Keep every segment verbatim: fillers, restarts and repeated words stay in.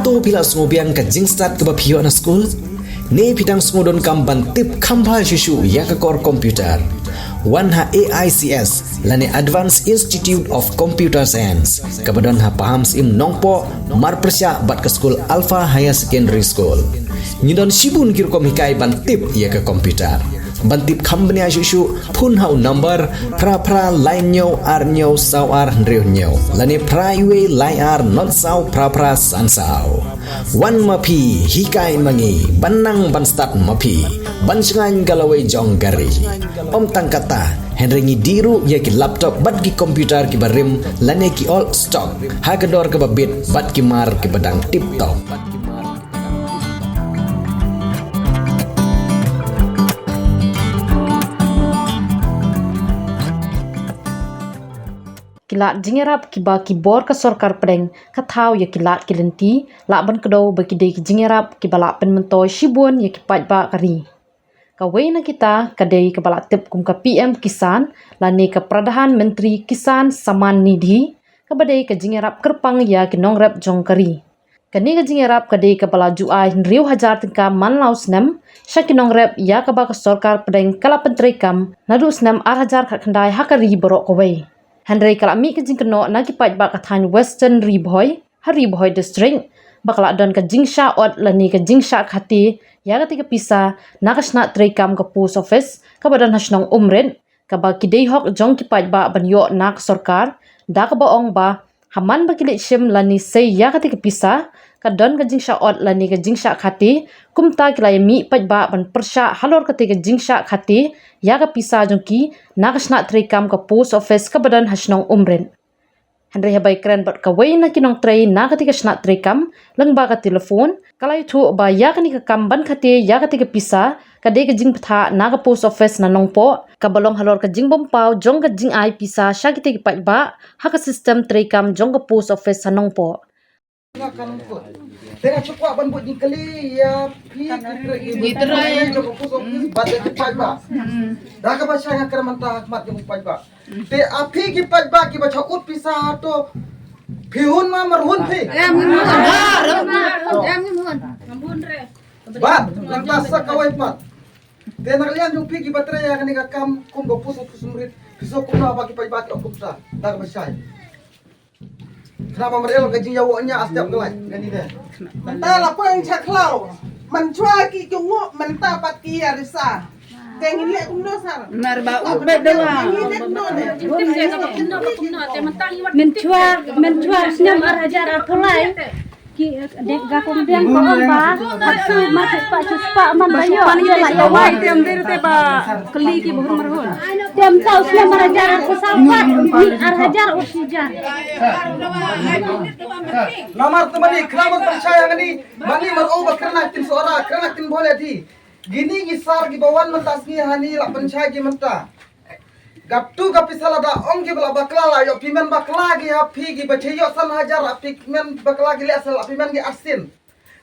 To phi la sngewbiang ka jingstad kaba phi ïoh na skul? Ne phi dang sngewdonkam ban tip kham bha shuh shuh ïa ka kor computer? Wan ha A I C S lane Advanced Institute of Computer Science kaba don ha Pahamsyiem Nongpoh, marpyrshah bad ka skul Alpha Higher Secondary School. Ngi don shibun ki rukom hikai ban tip ïa ka computer. Ban tip kham bniah shuh shuh, phone ha u number phra phra lai hynñiew ar hynñiew saw ar hynriew hynñiew lane phra wei lai ar not saw phra phra san saw. Wan ma phi, hikai ma ngi, ban nang ban stad ma phi, ban shngaiñ ka lawei jong ka ri. Ym tang katta, hynrei ngi dih ruh ïa ki laptop bad ki computer kiba rim lane ki old stock ha ka dor kaba bit bad ki mar kiba dang tip top. Ki lad jingïarap kiba ki bor ka sorkar pdeng ka thaw ïa ki lad ki lynti lah ban kdew ba ki dei ki jingïarap kiba lah pynmyntoi shibun ïa ki paidbah ka ri. Kawei na kita ka dei kaba la tip kum ka P M Kisan lane ka Pradhan Mantri Kisan Samman Nidhi, kaba dei ka jingïarap kyrpang ïa ki nongrep jong ka ri. Kane ka jingïarap ka dei kaba la ju ai hynriew hajar tyngka man la u snem sha ki nongrep, ïa kaba ka sorkar pdeng ka la pyntreikam naduh snem ar hajar khatkhyndai ha ka ri baroh kawei. Hynrei ka la mih ka jingkynnoh na ki paidbah ka thaiñ Western Ri Bhoi, ha Ri Bhoi District, ba ka la don ka jingshah ot lane ka jingshah khate ïa kata ka pisa na ka shnat treikam ka Post Office kaba don ha shnong Umrit, kaba ki dei hok jong ki paidbah ban ïoh na ka sorkar, da kaba ong ba ha man ba ki leit shim lane sei ïa kata ka pisa, ka don ka jingshah ot lane ka jingshah khate, kumta ki la ïa mih paidbah ban pyrshah halor kata ka jingshah khate ïa ka pisa jong ki na ka shnat treikam ka Post Office kaba don ha shnong Umrit. Hynrei haba ïakren bad kawei na ki nongtrei na kata ka shnat treikam lyngba ka telephone, ka la ïathuh ba ïa kane ka kam ban khate ïa kata ka pisa ka dei ka jingbthah na ka Post Office na Nongpoh, kaba long halor ka jingbym paw jong ka jingai pisa sha kita ki paidbah ha ka system treikam jong ka Post Office ha Nongpoh. Nga kan kut. Te nga shu kwah ban buh jingkylli ïa phi ki trei, ki trei jong ka Post Office bad ki paidbah. Da kaba shai nga kren mynta ha khmat jong ki paidbah. Te a phi ki paidbah kiba shah ut pisa hato phi hun ma mar hun phi? Em, ngim hun. Em, ngim hun. Bad nangta sa kawei pat. Te na ka liang jong phi kiba trei ïa kane ka kam kum ka Post Office Umrit, phi sngew kumno ba ki paidbah ki ong kumta? Da kaba shai. Khnang ba mar ïa ka jingïawoh nia step ka lai kane de. Mynta la poi sha khlaw. Mynshuwa ki jngoh mynta pat ki ïa risa. Te ngin leh kumno sar? Nar ba u bet dawa. Ngin leh kumno ne? Mynshuwa, mynshuwa snem ar hajar arphew lai. Ki, eh, dep ga kong biang ko ong ba. Hap su ma su spah su spah man ba ïoh. Ïoh la ïoh wai. Te ym dei te ba kylli ki ba hun mar hun. Te mynta u snem ar hajar arphew saw pat, ni ar hajar u sijar. Namar te mani khnang ban pynshai hangne, mani mar u ba kren na ktien Sohra, kren na ktien Bhoi leh di. Kine ki sar kiba wan mynta sngi hangne la pynshai ki mynta. Katto ka pisa lada ong ki ba la bakla la ïoh payment bakla ki ha phi kiba shu ïoh san hajar, la payment bakla ki leh sa la payment ki arsien.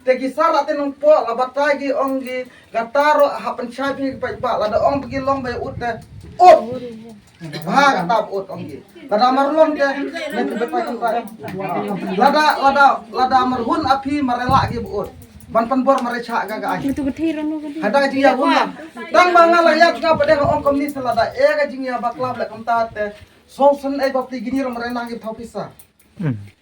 Te ki sar la te Nongpoh la batai ki ong ki kata ruh ha pynshai phi ki paidbah lada ong ba ki long ba ïa ut te ut. Ba kata ba ut ong ki. Lada mar long te ne phi batai ki paidbah. Lada, lada, lada mar hun a phi mar ïa lah ki ba ut. Ban pynbor mar ïa chah ka ka ai. Hada ka jingïa hun la. Tang ba nga la ïa ka ba dei ong kumne sa lada ïa ka jingïa bakla ba la kumta te. Song shen ai ba phi kine ruh mar ïa nang ki thaw pisa.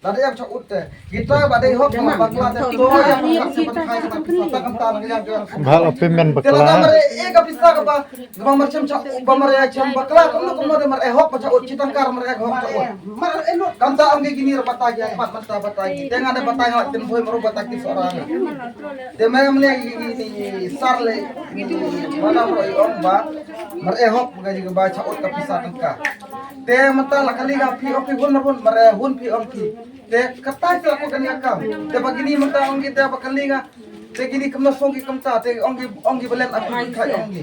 Lada ïa ka chah ut te. Kita ba dei hok ma bakla te to ïa ka pisa te ban khai ka pisa ta kumta la ïa ka. Ba la payment bakla. Te lada mar ïa ka pisa ka ba Ba mar chem cha, ba mar ïa chem bakla, kumno kumno de mar eh hok ba cha ut, chi tangkar mar eh hok cha ut. Mar eh lut. Kam ta ong ki kini ra batai ki, mat mat ta batai ki. Te nga de batai nga tin bhoi mar batai ki Sohra nga. Te mar mane ki, ki, ki, ki sar le, ki, ki, mana mar ong ba, mar eh hok ba ka ji ba cha ut ka pisa tangka. Te mynta la kali ka phi ong phi hun mar hun, mar eh hun phi ong ki. Te kata ki la ko kani ka kam. Te ba kini mynta ong ki te ba kali ka Te kini kumno song ki kumta, te ong ki, ong ki ba len a phi khai ong ki.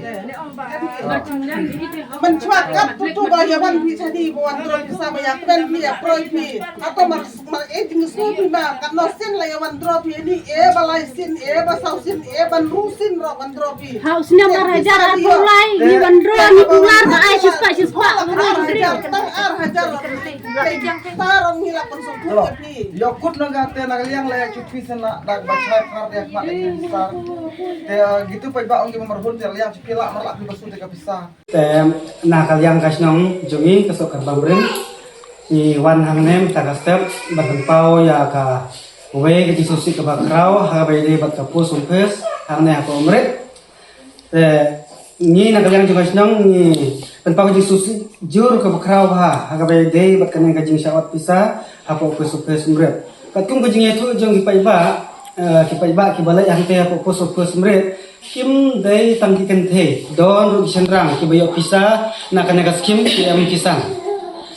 Mynchwa kat tu tu ba ïa wan phi chani ba wan draw phi sa ba ïa kmen phi ïa phroi phi. Ato mar, mar eh jing sngewbha phi ma kat no sien la ïa wan draw phi ni eh ba lai sien eh ba saw sien eh ba hynriew sien ruh wan draw phi. Ha u snem ar hajar arphew lai ngi wan draw ni kular ba ai shu Ar hajar, tang ar hajar. Tar ong ngi la pynsngewthuh ïa phi. Ïa kut nang kate na ka liang la ïa shu phi sien na dak ba chai phar ïa khmat ïa ki star. Te, eh, kitu paidbah ong ki ba marhun te la ïa shu phi la mar la phi ba shu te ka pisa. Te na ka liang ka shnong jong ngi ka Sohkyrpang Rim. Ngi wan hangne mynta ka step ban pynpaw ïa kawei ka jingsngewsih kaba khraw ha kaba ïadei bad ka post office hangne ha Umrit. Te ngi na ka liang jong ka shnong ngi pynpaw ka jingsngewsih jur kaba khraw bha ha kaba ïadei bad kane ka jingshah ot pisa hapoh post office Umrit. Katkum ka jingïathuh jong ki paidbah, eh, ki paidbah kiba leit hangtei hapoh post office Umrit kim dei tang ki kynthei, don ruh ki shynrang kiba ïoh pisa na kane ka skim P M Kisan.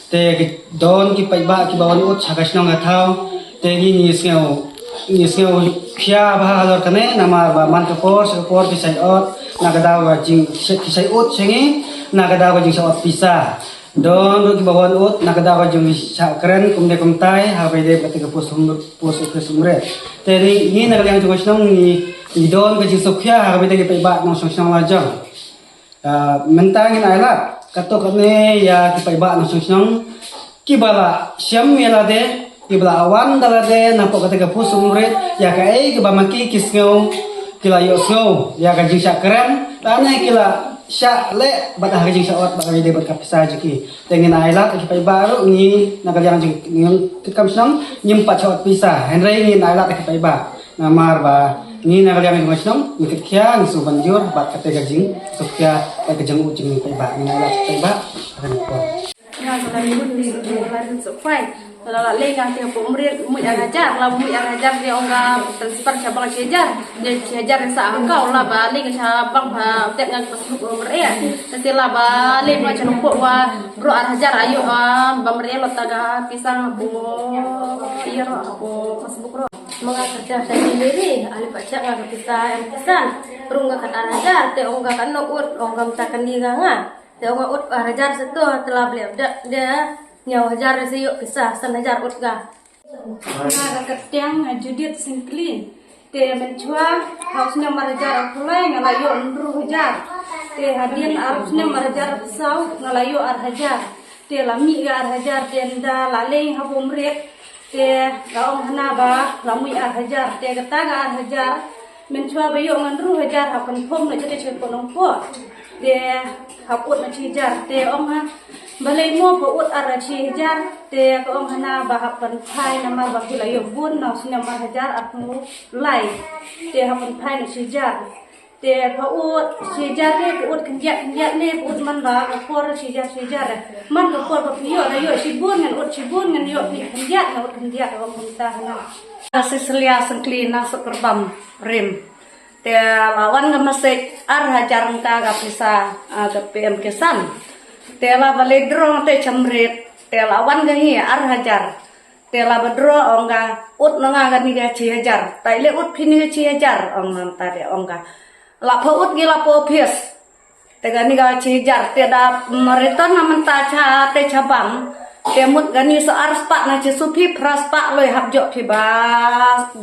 Te ki don ki paidbah kiba wan ud sha ka shnong ka thaw. Te ngi ngi sngew, ngi sngew khia bha halor kane namar ba man ka por sha ka por ki shah ot na ka daw ka jing, ki shah ud sha ngi na ka daw ka jingshah ot pisa. Don ruh kiba wan ud na ka daw ka jingshah kren kumne kumtai ha ba ïadei bad ka post office Umrit. Te ngi, ngi na ka liang jong ka shnong ngi, ngi don ka jingsngewkhia ha ba ïadei ki paidbah nongshong shnong la jong. Ah, mynta ngin ailad katto katne ïa ki paidbah nongshong shnong kiba la shem ïa lade, kiba la wan da lade napoh kata ka post Umrit ïa kaei kaba ma ki ki sngew, ki la ïohsngew ïa ka jingshah kren lane ki la shah leh bad ha ka jingshah ot bad ha kaba ïadei bad ka pisa jong ki. Te ngin ailad ïa ki paidbah ruh ngi na ka liang jong ngi kam shnong ngim pat shah ot pisa. Hynrei ngin ailad ïa ki paidbah. Namar ba ngi na ka liang jong ka shnong ngi kit khia ngi sngewbha jur bad kata ka jing, sngewkhia bad ka jingud jong ngi paidbah, ngi na ka liang paidbah. Akan ko. Nga ka la ri mut ni la ri suk phai. La la lei nga te ko Umrit mut ar hajar, la mut ar hajar de ong ka transfer sha bank shi hajar. De shi hajar sa ha ka la ba lei sha bank ba tek nga passbook Umrit. Te la ba lei ma chan ko wa bro ar hajar ayu ba Umrit lo ta ka pisa nga bu ïa ro ko passbook ro. Manga kerja sa di Mary, ali pachak nga ka pisa em pisan. Rung ka kat ar hajar, te ong ka kano ut, ong ka mta kani ka nga. Te ong ka ut ar hajar seto, te la beli da, da, nyaw hajar se yuk pisa, san hajar ut ka. Nga ka ketiang, nga Judith Singkli. Te menchwa, haus ne mar hajar ar pulai, nga la yuk nru hajar. Te hadien ar ne mar hajar sau, nga la yuk ar hajar. Te la mih ka ar hajar te nda la leng ha Umrit. Te ka ong hana ba la mih ar hajar. Te kata ka ar hajar. Menchwa ba ïoh ngan ru hajar ha confirm na jete che ko nong po. Te ha ut na chi hajar. Te ong ha ba lei mo pa ut ar chi hajar. Te ka ong hana ba ha pynphai namar ba ki la ïoh bun na snem ar hajar ar pynlai. Te ha pynphai na chi hajar. Te pa ut, shi hajar ne, pa ut khyndiat, khyndiat ne, pa ut man la, ka por shi hajar, shi hajar. Man ka por ba phi ïoh, la ïoh shibun ngan ut shibun, ngan ïoh phi khyndiat, ngan ut khyndiat, ong kumta hana. Ka Cecilia Sengkli na Sohkyrpang Rim. Te la wan ka message ar hajar ngka ka pisa, ah, ka P M Kisan. Te la ba leit draw te sha Umrit. Te la wan ka hi ar hajar. Te la ba draw ong ka, ut na nga kani ka shi hajar. Tai le ut phi ni ka shi hajar, ong ngan ta de ong ka. La pha ut ki la pha office. Te kani ka shi hajar, te da, mm, return na mynta sha, te sha bank. Te mut kani sa ar spah na shi su phi phra spah loi hap jok phi ba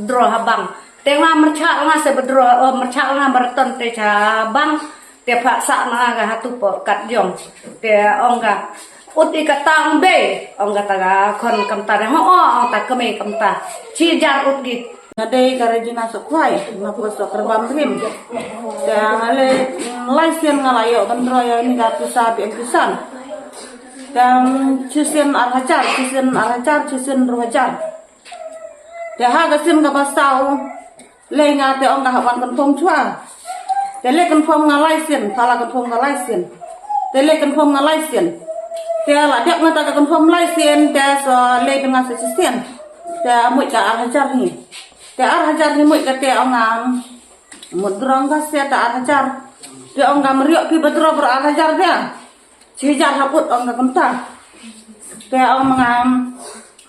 draw ha bank. Te nga myrchah nga se ba draw, oh, myrchah nga ba return te sha bank. Te pha sah na nga ka hatu po kat jong. Te ong ka. Ut i kata ong bei. Ong kata ka khon kam ta de ho, ong ta kmie kam ta. Shi hajar ut ki. Nga dei ka Regina Sohkhwai, nga po Sohkyrpang Rim. Te nga le, mm, lai sien nga la ïoh ban draw ïa ni ka pisa P M Kisan. Te, mm, shi sien ar hajar, shi sien ar hajar, shi sien ru hajar. Te ha ka sien kaba saw, lei nga te ong ka hap wan confirm chwa. Te lei confirm nga lai sien, pha la confirm nga lai sien. Te lei confirm nga lai sien. Te la dep nga ta ka confirm lai sien, te so lei pyn nga sa shi sien. Te mut ka ar hajar hi. Te ar hajar hi mut ka te ong nga mut draw nga sa te ar hajar. Te ong nga meriok phi ba draw ba ar hajar te. Shi hajar hap ut ong ka kumta. Te ong ma nga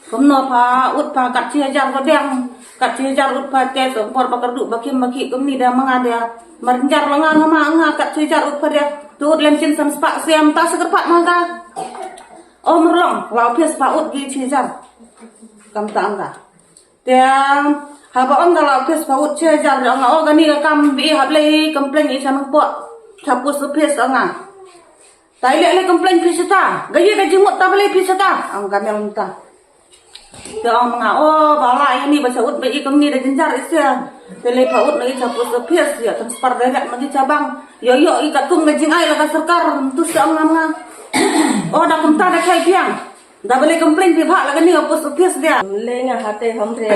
kumno pha ut pha kat shi hajar ba dang. Kat shi hajar ut pha te so por ba kyrduh ba kim ba ki kumni da ma nga da. Mar hajar la nga nga ma nga kat shi hajar ut pha de. Tu ut lem shin san spah sem ta sa kyrpad ma nga. Ong murlong la office pha ut ki shi hajar. Kumta ong ka. Te haba ong ka la office pha ut shi hajar ong nga, oh kani ka kam bi hap lei complain i sha nongpoh. Sha post office ong nga. Tai leh leh complain phi sata. Ga ïa ka jingmut ta balei phi sata. Ong ka mel mynta. Te ong ma nga, oh, ba la ïa ni ba sha ut ba i kumni da jynjar i sia. Te lei pha ut na i cha post office ïa transfer direct na i cha bank. Ïoh ïoh i katkum ka jingai la ka sorkar tu sa ong ma nga. Oh, da kumta da kai biang. Da balei complain phi bha la kani ka post office dia. Lei nga hate hom re.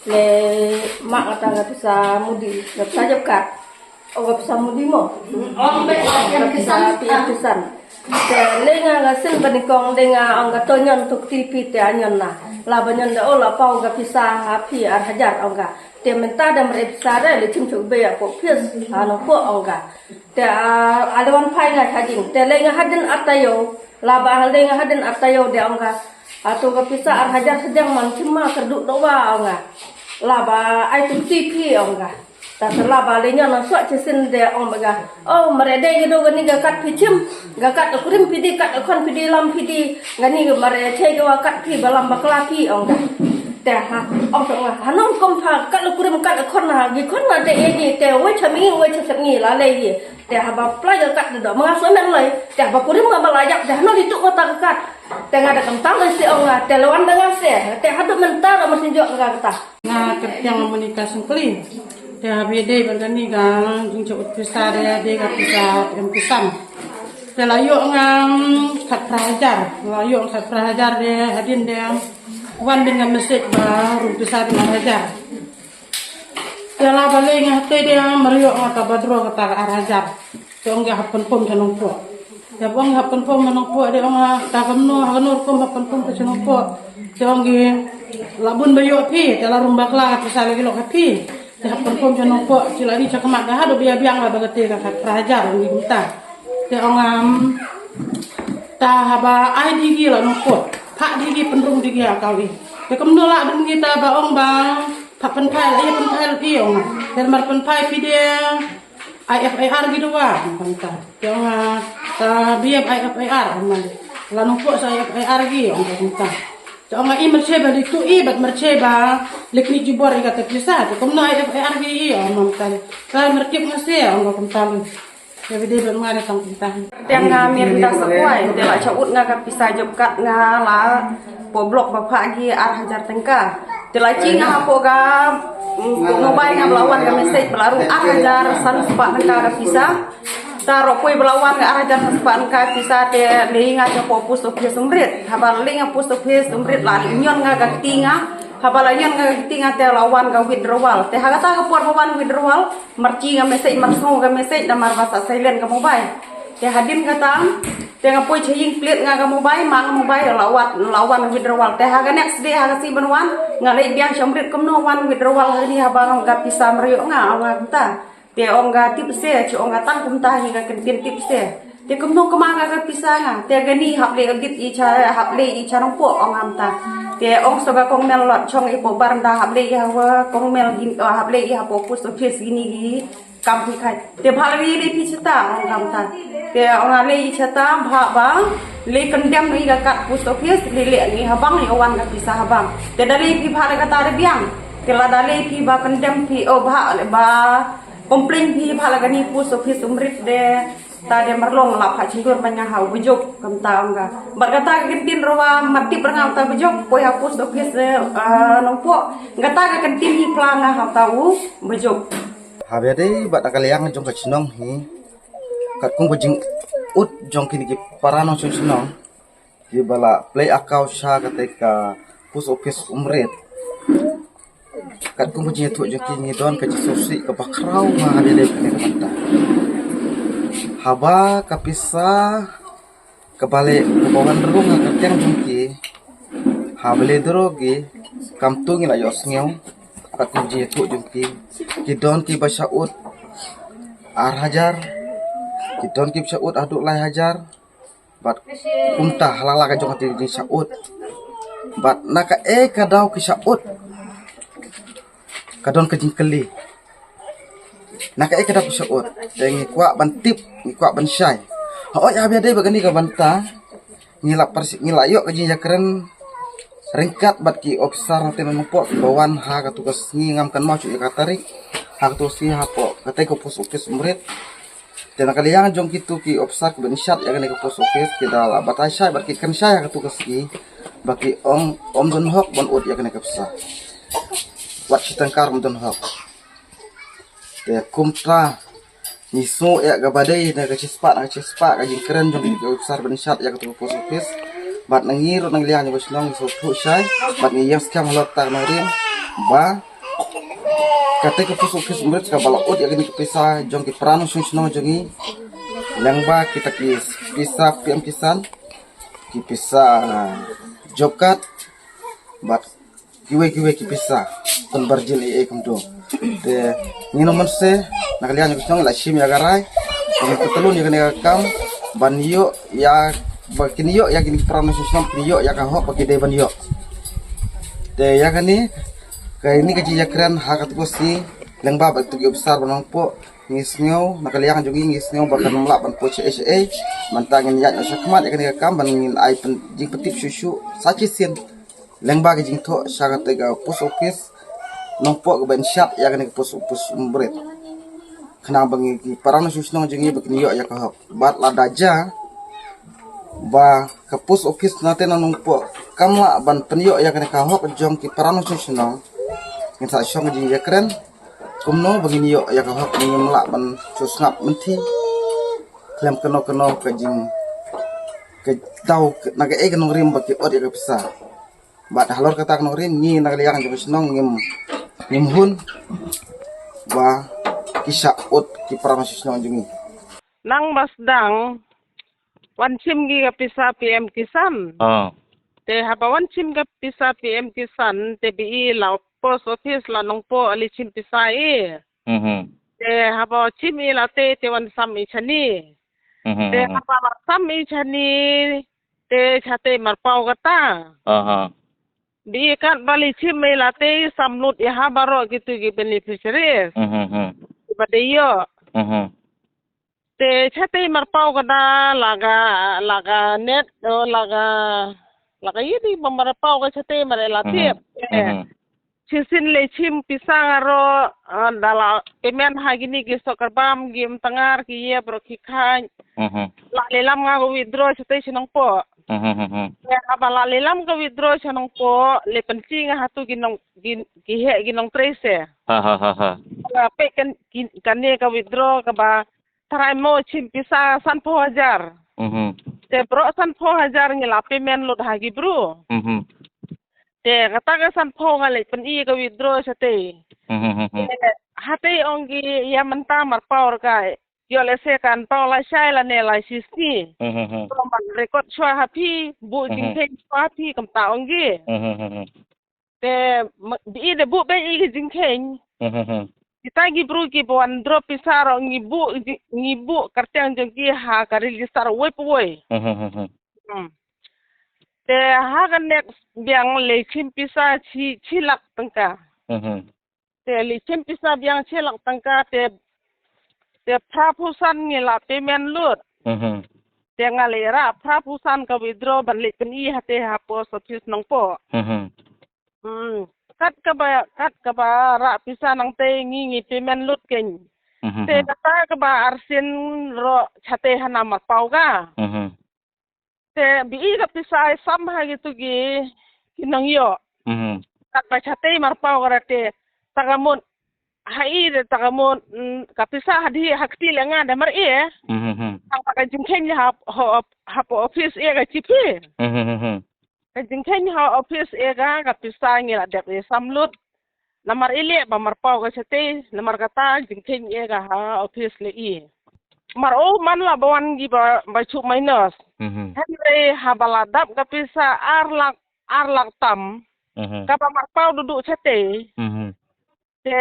Lei ma nga ta nga pisa mudi, nga pisa jop kat. Ong ka pisa mudi mo. Ong ka pisa pi pisan. Te lei nga nga sin ba ni kong de nga ong ka to nyon tuk ti pi te anyon na. La ba nyon de o la pau ka pisa ha pi ar hajar ong ka. Te mynta da mre pisa re le chim chuk be ya ko pis. Ano ko ong ka. Te a le wan phai nga kha jing. Te lei nga hadin atayo. La ba lei nga hadin atayo de ong ka. Ato ka pisa ar hajar sedang man chim ma kerdu do wa ong ka. La ba ai tuk ti pi ong ka. Ta sala ba le nyo na suak chi sin de ong ba ga. Oh, mare de gi do gani ga kat pi chim. Ga kat kurim pi di, kat khon pi di, lam pi di. Gani ga mare che ga wa kat pi ba lam ba kla pi ong ga. Te ha, ong sa nga. Ha nong kom pha kat kurim kat khon na gi khon na de ye gi te wei cha mi wei cha sat ngi la le ye. Te ha ba pla ga kat do ma nga so men lai. Te ha ba kurim ma ba la yak te ha no di tu ko ta ga kat. Te nga da kam ta le si ong nga te le wan da nga se. Te ha do men ta ro ma sin jo nga ga ta. Nga kyrteng Monica Sengkli. Te ha ba ïadei bad kane ka jingcha ut pisa, te ïadei ka pisa em pisa. Te la ïoh nga, mm, khatphra hajar. La ïoh khatphra hajar, te hadien te wan dien ka message ba rung pisa dien ar hajar. Te la ba lei nga te te mar ïoh nga kaba draw kata ka ar hajar. Te ong ki hap confirm sha Nongpoh. Te ong ki hap confirm sha Nongpoh, te ong nga ta kumno, ha kano rukom hap confirm ka sha Nongpoh. Te ong ki la bun ba ïoh phi, te la rung bakla ka pisa la ki lok ha phi. Te hap confirm sha Nongpoh, ki la ri sha khmat ka haduh ba ïa biang la ba ka te ka khatphra hajar ong ki kumta. Te ong nga, ta haba ai di ki la Nongpoh. Phah di ki pynrung di ki ha ka wi. Te kumno la dun ki ta ba ong ba phah pynphai la ïa pynphai la ïa ong nga. Te mar pynphai phi de I F I R gi dua, ong ka kumta. Te ong nga, ta biem I F I R, ong nga. La Nongpoh sa I F I R gi, ong ka kumta. Te ong nga i merche ba li tu i, bad merche ba, lek ni jubor i kata pisa, te kumno I F I R gi i, ong nga kumta. Ta merkip nga se, ong ka kumta lu. Te bide bad nga de tang kumta. Te nga mir da sa kwai, te la cha ut nga ka pisa jop kat nga la, po blok ba pha gi ar hajar tengka. Te la chi nga hapo ka, mm, mobile nga ba la wan ka message ba la rung ar hajar san spah tengka ka pisa. Ta ro poi ba la wan ka ar hajar san spah tengka pisa te lei nga cha po post office Umrit. Haba lei nga post office Umrit la nyon nga ka kti nga. Haba la nyon nga ka kti nga te la wan ka withdrawal. Te ha kata ka por ba wan withdrawal. Mar chi nga message, mar sngew ka message, da mar ba sa silent ka mobile. Te hadien kata, te nga poi cha ïing plet nga ka mobile, ma nga mobile, la wan, la wan withdrawal. Te ha ka next day, ha ka sngi ban wan, nga leit biang sha Umrit kumno wan withdrawal ha kani haba nga ka pisa mryo nga, nga kumta. Te ong ka tip se, chi ong ka tang kumta hi ka kyntien tip se. Te kumno kama nga ka pisa nga. Te kani hap leit audit i cha, hap leit i cha Nongpoh ong nga kumta. Te ong so ka kong Mel Lot chong i po baranda hap leit i ha wa kong Mel gin, oh, hap leit i ha po post office gini gi. Kam phi khai. Te bha la wi le phi chata ong kam ta. Te ong a le i chata bha ba le kyndem ni ka kat post office le le ni ha bank le wan ka pisa ha bank. Te da le phi bha le kata re biang. Te la da le phi ba kyndem phi o bha le ba complain phi bha la kani post office Umrit de. Ta de marlong la pha chindur ba nga ha u bujok kam ta ong ka. Bar kata ka kin tin rawa ma tip ranga ta bujok poi ha post office de, ah, Nongpoh. Kata ka kin tin hi pla nga ha ta u bujok. Haba ïadei bad ka liang jong ka chnong hi. Katkum ka jingud jong kine ki para nongshong shnong kiba la plie account sha kata ka post office Umrit. Katkum ka jingïathuh jong ki ngi don ka jingsngewsih kaba khraw ma haba ïadei bad kane ka bynta. Haba ka pisa kaba leh kaba wan rung ha ka kyrteng jong ki. Haba leh dro ki kam tu ngi la ïohsngew. Katkum jingïathuh jong ki. Ki don kiba shah ud ar hajar. Ki don kiba shah ud haduh lai hajar. Bad kumta ha la ka jong ka jingshah ud. Bad na kaei ka daw ki shah ud. Ka don ka jingkylli. Na kaei ka daw ki shah ud. Te ngi kwah ban tip, ngi kwah ban shai. Hooid haba ïadei bad kane ka bynta. Ngi la pyrshah, ngi la ïoh ka jingïakren ryngkat bad ki officer na tnat Nongpoh kiba wan ha katu ka sngi ngam kynmaw shuh ïa ka tarik. Ha katu ka sngi hapoh katei ka post office Umrit. Te na ka liang jong kitu ki ophisar kiba in shad ïa kane ka post office ki da la batai shai bad ki kren shai ha katu ka sngi ba ki ong ym don hok ban ud ïa kane ka pisa. Wat shi tyngka ruh ym don hok. Te kumta ngi sngew ïa kaba dei na ka shispah na ka shispah ka jingkren jong ki ophisar ba in shad ïa katu ka post office. Bad na ngi ruh na ka liang jong ka shnong ngi sngewthuh shai bad ngi ïeng skhem halor kata ka nongrim ba kata ka post office Umrit kaba la ud ïa kane ka pisa jong ki para nongshong shnong jong ngi. Lyngba kita ki pisa P M Kisan, ki pisa, ah, job card bad kiwei kiwei ki pisa pynbar jin ei ei kumto. Te ngi nong mynse na ka liang jong ka shnong la shim ïa ka rai ba ngin pyntylun ïa kane ka kam ban ïoh ïa ba kin ïoh ïa kine ki para nongshong shnong kin ïoh ïa ka hok ba ki dei ban ïoh. Te ïa kane kane ka jingïakren ha katu ka sngi lyngba bad kitu ki ophisar ba Nongpoh ngi sngew na ka liang jong ngi ngi sngew ba kan ym lah ban poi sha ei sha ei. Mynta ngin ïaid noh shakhmat ïa kane ka kam ban ngin ai pyn- jingpyntip shuh shuh sa shisien lyngba ka jingthoh sha kata ka post office Nongpoh kaba in shad ïa kane ka post office Umrit. Khnang ba ngi ki para nongshong shnong jong ngi ba kin ïoh ïa ka hok bad lada jia ba ka post office na te na Nongpoh kam lah ban pynïoh ïa kane ka hok jong ki para nongshong shnong. Ngin sa shong ka jingïakren kumno ba ngin ïoh ïa ka hok, ngim lah ban shu sngap mynthi khlem kano kano ka jing ka daw na kaei ka nongrim ba ki ud ïa ka pisa. Bad halor kata ka nongrim ngi na ka liang jong ka shnong ngim ngim hun ba ki shah ud ki para nongshong shnong jong ngi. Nang ba sdang wan shim ngi ka pisa P M Kisan. Ah. Te haba wan shim ka pisa P M Kisan te ba i la post office la Nongpoh la shim pisa i. Mhm. Te haba shim i la te te wan sam i shane. Mhm. Te haba la sam i shane te shatei marpaw kata. Aha. Ba i katba la shim i la te sam lut ïa ha baroh kitu ki beneficiaries. Mhm. Ba dei ïoh. Mhm. Te shatei marpaw kata la ka la ka net, oh, la ka la ka ïa dei ba marpaw ka shatei mar la tip. Mhm. Eh. Mhm. Shisien la shim pisa nga ruh, ah, da la payment ha kine ki sohkyrbam ki Umtyngar ki Ïep ruh ki Khaid. Mhm. La lilam nga ka withdraw shatei sha Nongpoh. Mhm, mhm, mhm. Te haba la lilam ka withdraw sha Nongpoh la pynshai nga ha tu ki nong ki ki heh ki nongtrei se. Ha ha ha ha. Nga peit kan ki kane ka withdraw kaba trai mo shim pisa sanphew hajar. Mhm. Te baroh sanphew hajar ngi la payment lut ha ki bru. Mhm. Te kata ka sanphew nga leit pyni ka withdraw shatei. Mhm, mhm, mhm. Te hatei ong ki ïa mynta marpaw ka ïoh lehse kan paw lashai lane lashisngi. Mhm, mhm. Ko man record shuwa ha phi, buh, mhm, jingkheiñ shuwa ha phi kumta ong ki. Mhm, mhm, mhm. Te ma- i da buh beit i ka jingkheiñ. Mhm, mhm. Kita ki bru kiba wan draw pisa ruh ngi buh ji- ngi buh kyrteng jong ki ha ka register wei pa wei. Mhm, mhm, mhm. Hmm. Te ha ka next biang la shim pisa shi shi lak tyngka. Mhm. Te la shim pisa biang shi lak tyngka te te phra phew san ngi la payment lut. Mhm. Te nga la rah phra phew san ka withdraw ban leit pyni hate ha post office Nongpoh. Mhm. Hmm. Kat kaba kat kaba rah pisa nangtei ngi ngi payment lut kein. Mhm. Te kata kaba arsien ruh shatei hana marpaw ka. Mhm. Te ba i ka pisa i sam ha kitu ki ki nongïoh. Mhm. Katba shatei marpaw ka rate ta ka mut ha i de ta ka mut, mm, ka pisa ha dei ha kti le nga de mar e. Mhm, mhm. Tang ba ka jingkheiñ ha ha ha office e ka chipi. Mhm, mhm, mhm. Ka jingkheiñ ha office e ka ka pisa ngi la dep i sam lut. Namar i leh ba marpaw ka shatei, namar kata jingkheiñ e ka ha office le i. Mar o man la ba wan ki ba ba shu minus. Mhm. Hynrei haba la dap ka pisa ar lak ar lak tam. Mhm. Kaba marpaw dudu shatei. Mhm. Te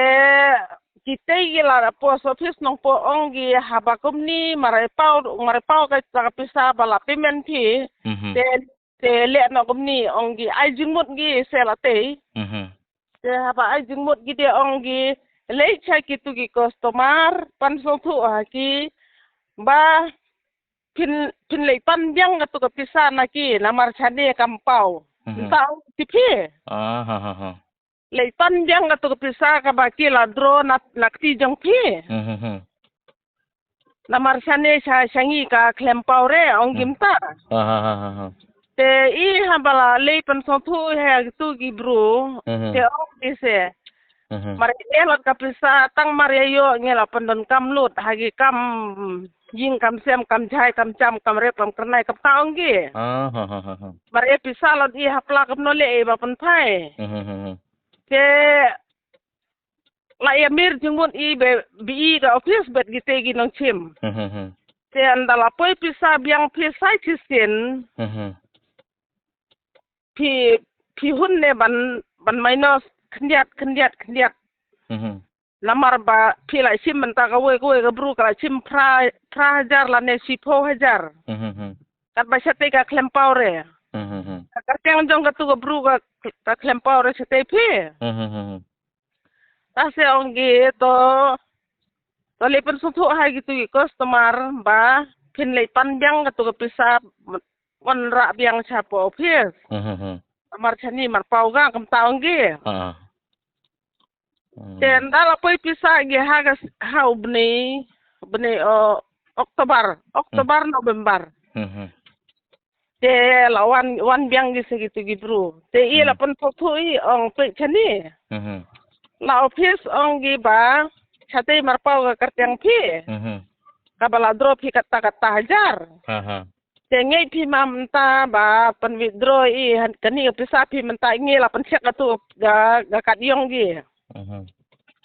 kitei ki la post office Nongpoh ong ki haba kumni mar i paw mar i paw ka ka pisa ba la payment phi. Mhm. Te te leh noh kumni ong ki ai jingmut ki se la tei. Mhm. Te haba ai jingmut ki de ong ki leit sha kitu ki customer pan sngewthuh ha ki ba phin phin leit pan biang katu ka pisa na ki namar shane kam paw. Mhm. Nta ong ki phi. Ah, ha, ha, ha. Leit pan biang katu ka pisa kaba ki la draw na na kti jong phi. Mhm, mhm. Namar shane sha sha ngi ka khlem paw re ong ki mynta. Ha ha ha ha ha. Te i haba la leit pynsngewthuh ha kitu ki bru. Mhm. Te ong ki se. Mhm. Mar ïa leh lut ka pisa tang mar ïa ïoh ngi la pyndonkam lut ha ki kam ïing kam sem kam jai kam jam kam rep kam kyrnai kam ta ong ki. Ha ha ha ha ha. Mar ïa pisa lut i hapla kumno leh i ba pynphai. Mhm mhm mhm. Te la ïa mir jingmut i be bi i ka office bet kite ki nongshim. Mhm mhm. Te ynda la poi pisa biang pisa shisien. Mhm. Phi phi hun ne ban ban minus khyndiat khyndiat khyndiat. Mhm. Namar ba phi la shim mynta kawei kawei ka bru ka la shim phra phra hajar lane shiphew hajar. Mhm mhm. Katba shatei ka khlem paw re. Mhm mhm. Ka kyrteng jong katu ka bru ka ka khlem paw re shatei phi. Mhm mhm. Ta se ong ki to to leit pynsngewthuh ha kitu ki customer ba phin leit pan biang katu ka pisa wanrah biang sha po office. Mhm mhm. Mar shane mar paw ga kumta ong ki. Ha. Hmm. Te ynda la poi pisa ki ha ka s- ha u bnai bnai o October, October November. Mhm. Te la wan wan biang ki se kitu ki bru. Te i la Hmm. pynthuh i ong peit shane. Mhm. La office ong ki ba shatei mar paw ka kyrteng phi. Mhm. Kaba la draw phi katta katta hajar. Ha ha. Te ngeit phi ma mynta ba pyn withdraw i han kani ka pisa phi mynta ngi la pyncheck katu ka ka kat yong ki. Mhm.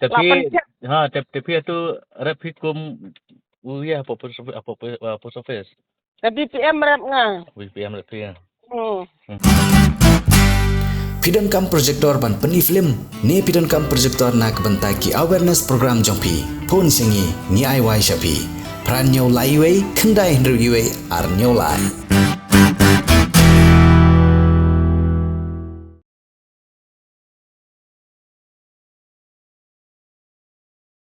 Te La phi pyncheck. Ha te te phi tu rep phi kum u ya hapoh post office, hapoh post office. Ka B P M rep nga. B P M rep phi ya. Hmm. Phi donkam projector ban pyni film ne phi donkam projector na ka bynta ki awareness program jong phi. Phone sha ngi, ngi ai wai sha phi. Phra hynñiew lai wei, khyndai hynriew wei, ar hynñiew lai.